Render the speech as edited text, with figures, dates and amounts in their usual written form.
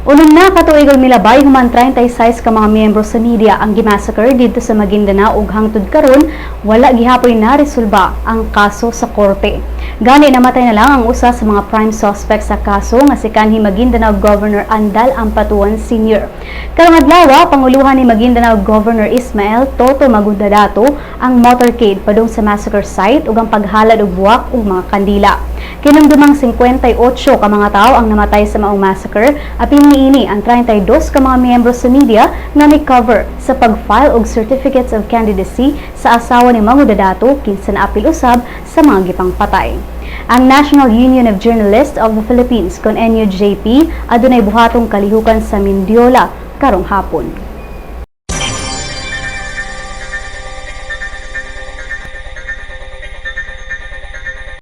6 na ka tuig ang milabay human 36 ka mga miyembro sa media ang gimassacre didto sa Maguindanao ug hangtod karon wala gihapoy na resolba ang kaso sa korte. Gani namatay na lang ang usa sa mga prime suspect sa kaso nga si kanhi Maguindanao Governor Andal Ampatuan Sr. Karong adlaw, panguluhan ni Maguindanao Governor Ismael Toto Mangudadatu ang motorcade padung sa massacre site ug ang paghalad og buwak ug mga kandila. Kinumdumang 58 ka mga tawo ang namatay sa maong massacre, apil niini ang 32 ka mga miyembro sa media nga mi-cover sa pag-file og certificates of candidacy sa asawa ni Mangudadatu, kinsa naapil usab sa mga gipangpatay. Ang National Union of Journalists of the Philippines kon NUJP adunay buhatong kalihukan sa Mendiola karong hapon.